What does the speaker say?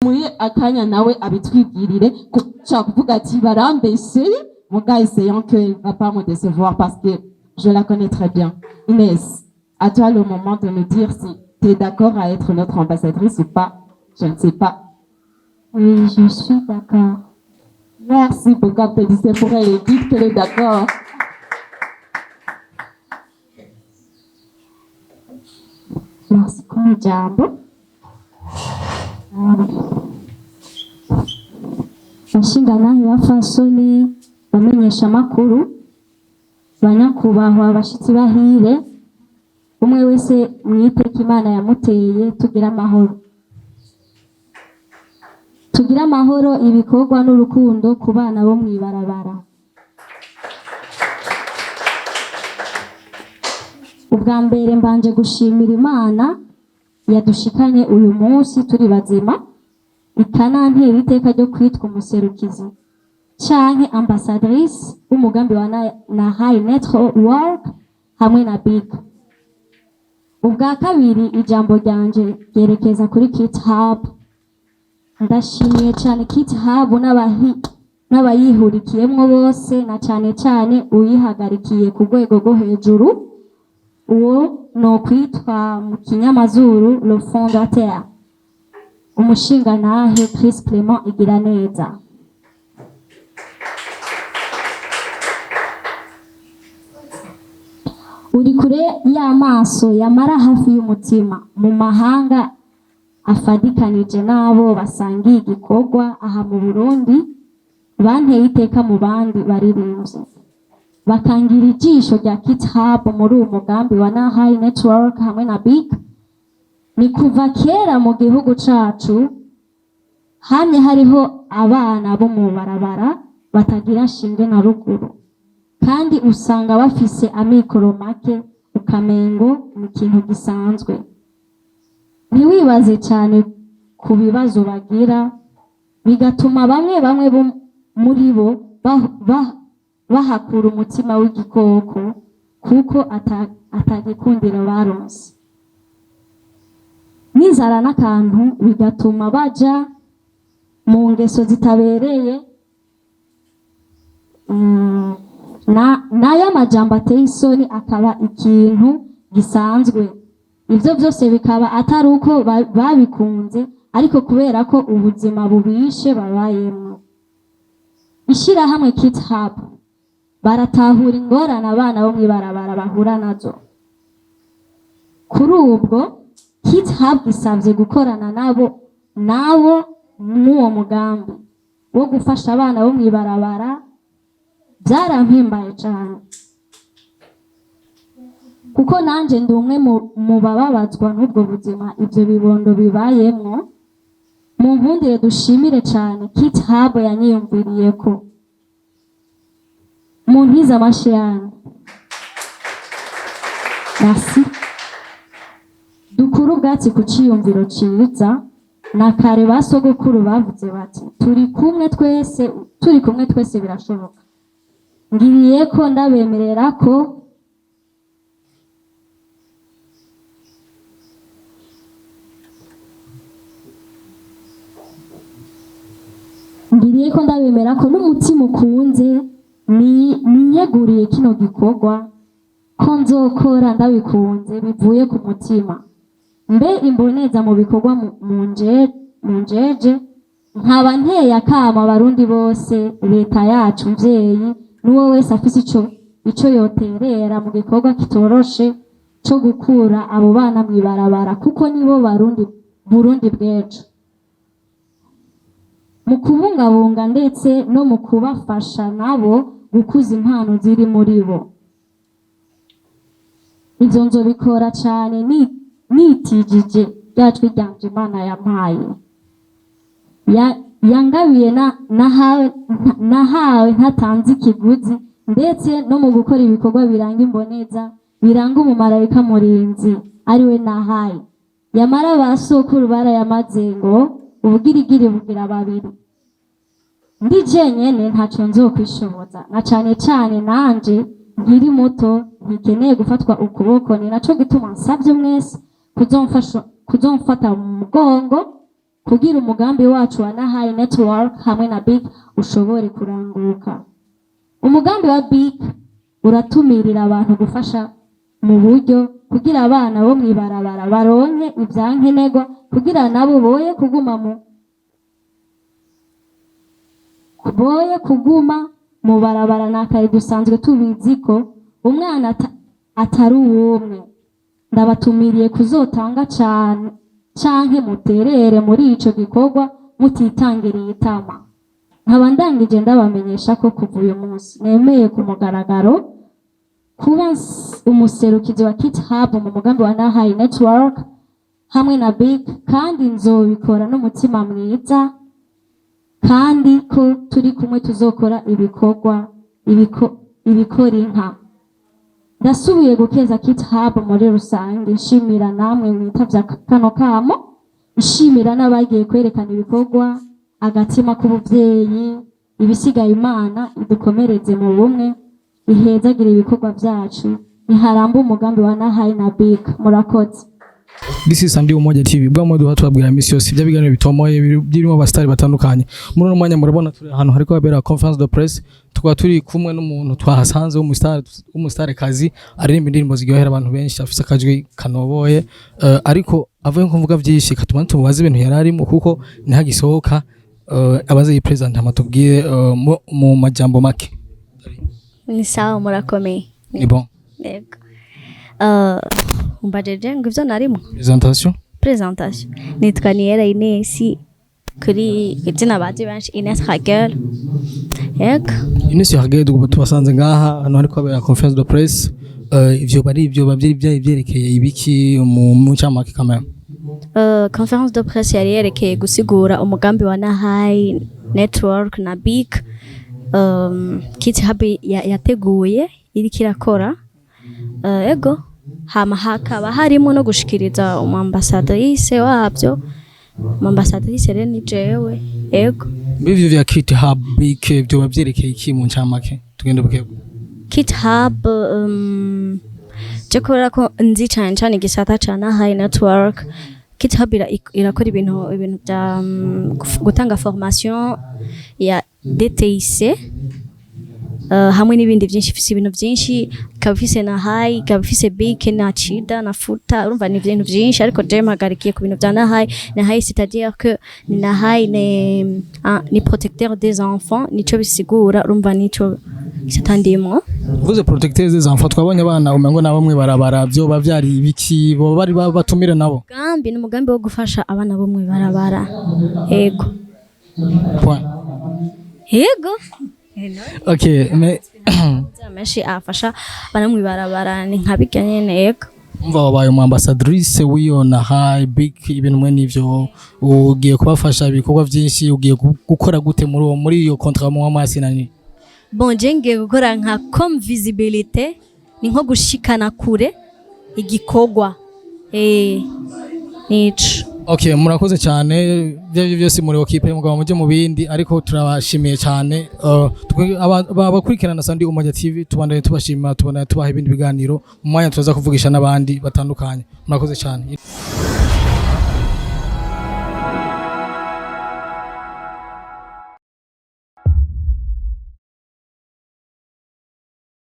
Muhe akanya nawe abitwibwirire, kushaka kuvuga ati barambeshe, muga essayons que va pas me décevoir parce que je la connais très bien. Inès, à toi le moment de nous dire si tu es d'accord à être notre ambassadrice ou pas. Je ne sais pas. Oui, je suis d'accord. Merci beaucoup, applaudissez pour elle et dites qu'elle est d'accord. Merci kumpa ijambo. Bashingantahe, bapfasoni, bamenyeshamakuru, banyakubahwa, bashitsi bahire, umwe wese mwiteka Imana yamuteye, tugire amahoro, tugire amahoro, ibikorwa n'urukundo ku bana bo mw'ibarabara. Ubwa mbere mbanje gushimira Imana yadushikanye uyu munsi turi bazima, ikanantera iteka ryo kwitwa umuserukizi canke ambassadrice w'umugambi wa na High Network hamwe na Big. Ubwa kabiri, ijambo ryanje ryerekeza kuri Kit Hub. Ndashimiye cyane Kit Hub n'abayihurikiyemwo bose, na cyane cyane uyihagarikiye ku rwego rwo hejuru, uwo no kwitwa mu kinyamazuru le fondateur, umushingantahe Chris Clement Igiraneza. Uri kure y'amaso yamara hafi y'umutima, mu mahanga afadikanije n'abo basangiye igikorwa aha mu Burundi, banteye iteka mu bandi baririmbyi, bakangira ijisho rya Kit Hub muri uwo mugambi wa Nahai Network hamwe na Big. Ni kuva kera mu gihugu cacu hamye hariho abana bo mu barabara batagira shinge na ruguru, kandi usanga bafise amikoro make, ukamengo ni ikintu gisanzwe. Ntiwibaze cyane ku bibazo bagira, bigatuma bamwe bamwe bo muri bo bahakura umutima w'igikoko kuko atagikundiro baronse, n'inzara n'akantu, bigatuma baja mu ngeso zitabereye. N'ayo majambo ateye isoni akaba ikintu gisanzwe. Ibyo byose bikaba atari uko babikunze, ariko kubera ko ubuzima bubishe babayemwo. Ishirahamwe Kit Hub baratahura ingorane abana bo mw'ibarabara bahura nazo. Kuri ubwo Kit Hub isabye gukorana nabo mw'uwo mugambi wo gufasha abana bo mw'ibarabara. Byarampimbaye cyane kuko nanje ndi umwe mu bababazwa n'ubwo buzima ibyo bibondo bibayemwo. Mu nkundire dushimire cyane Kit Hub yanyiyumviriyeko. Mu ntize amashi yanyu. Merci. Dukure ubwatsi ku ciyumviro ciza. Na kare ba sogokuru bavuze bati turi kumwe twese, turi kumwe twese birashoboka. Ngiriye ko ndabemerera ko ngiriye ko ndabemera ko n'umutima ukunze ni niyeguriye kino gikorwa, ko nzokora ndabikunze bivuye ku mutima, mbe imboneza mu bikorwa mu njeje. Nkaba nteye akamo Abarundi bose, leta yacu mvyeyi, n'uwo wese afise ico yoterera mu gikorwa kitoroshe co gukura abo bana mw'ibarabara, kuko nibo Barundi Burundi bw'ejo, mu kubungabunga ndetse no mu kubafasha nabo gukuza impano ziri muri bo. Ivyo nzobikora cane nitijije rya jwi ryanje Imana yampaye, yangabiye nahawe ntatanze ikiguzi, ndetse no mu gukora ibikorwa biranga imboneza, biranga umumarayika murinzi ariwe Nahaye. Yamara ba sokuru barayamaze ngo ubugirigiri bugira babiri. Ndi jenyene ntaco nzokwishoboza, na cane cane nanje nkiri muto ntikeneye gufatwa ukuboko. Ni naco gituma nsavye mwese kuzomfata mu mugongo. Kugira umugambi wacu wa Nahayi Network hamwe na BIC ushobore kuranguka. Umugambi wa BIC uratumirira abantu gufasha mu buryo kugira abana bo mw'ibarabara baronke ivyankenerwa, kugira nabo boye kuguma mu barabara. Nakare dusanzwe tubizi ko umwana atari uwumwe. Ndabatumiriye kuzotanga cane canke muterere muri ico gikorwa mutitangiriye itama. Nkaba ndangije ndabamenyesha ko kuva uyu munsi nemeye ku mugaragaro kuba umuserukizi wa Kit Hub mu mugambi wa Nahayi Network hamwe na Big, kandi nzobikora n'umutima mwiza, kandi ko turi kumwe tuzokora ibikorwa ibikora inka. Ndasubiye gukeza Kit Hub muri rusange, nshimira namwe mwitavye kano kamo, nshimira n'abagiye kwerekana ibikorwa, agatima k'ubuvyeyi. Ibisigaye, Imana idukomereze mu bumwe, ihezagire ibikorwa vyacu, niharambe umugambi wa Nahayi na Big. Murakoze. This is Sandy Umoja TV. Bwa mwe tubabwira misi yose ibyo biganiro bitomoye birimo abastari batandukanye. Muri uno mwanya murabona turi ahantu hariko habera conférence de presse, tukaba turi kumwe n'umuntu twahasanze w'umustar kazi, aririmba indirimbo ziryohera abantu benshi, afise akajwi kanoboye. Ariko avuye nko mvuga byinshi, katuma tumubaza ibintu yari arimo, kuko ntihagisohoka. Abaze yi present, amatubwire mu majambo make. Ni sawa, murakomeye? Ni bon. Yego. Umbajeje ngo ivyo narimo? Présentation. Présentation. Nitwa Niera Ines, kuri izina bazi benshi Ines Hagel. Yego. Ines Hagel, tubasanze ngaha hano hariko habera conférence de presse. Ivyo bari ivyo bavyari byari byerekeye ibiki mu ncamake kamera? Conférence de presse yari yerekeye gusigura umugambi wa Nahai Network na BIC Kit Hub yateguye iriko irakora. Ego, hama hakaba harimo no gushikiriza umu ambassadrice wabyo. Umu ambassadrice rero ni jewe, ego. Bivyo vya Kit Hub, BIC, vyo bavyerekeye iki mu ncamake? Tugende buke. Kit Hub, je kubera ko nzi cane cane igisata ca Nahai Network, Kit Hub irakora ibintu bya gutanga formation ya DTIC, hamwe n'ibindi byinshi. Ifise ibintu byinshi, ikaba ifise na High, ikaba ifise Big na Chida na Futa. Urumva ni ibintu byinshi, ariko je mpagarikiye ku bintu bya Nahai. Nahai, c'est-à-dire que ni Nahai ni protecteur des enfants, nico bisigura. Urumva nico gisata ndimwo. Uvuze protecteur des enfants, twabonye abana umengo na bamwe barabara, vyo bavyari ibiki? Bo bari batumire nabo? Umugambi ni umugambi wo gufasha abana bo mw'ibarabara, ego. Point. Ego. Okay, mais Menshi afasha abana mw'ibarabara, ni nka bijya nyene, ego. Umva, wabaye umu ambassadrice w'iyo Nahai, BIC, ibintu mwe nivyo, ugiye kubafasha ibikorwa byinshi. Ugiye gukora gute muri iyo contrat muba mwasinanye? Bon, je ngiye gukora nka comme visibilité, ni nko gushikana kure igikorwa, nico. Okay, murakoze cyane. Ibyo aribyo byose muri occupé, mugabo mujye mu bindi, ariko turabashimiye cyane. Abakurikirana Sandi Umoja TV, tubandanye tubashima, tubandanye tubaha ibindi biganiro. Mu mwanya turaza kuvugisha n'abandi batandukanye. Murakoze cyane.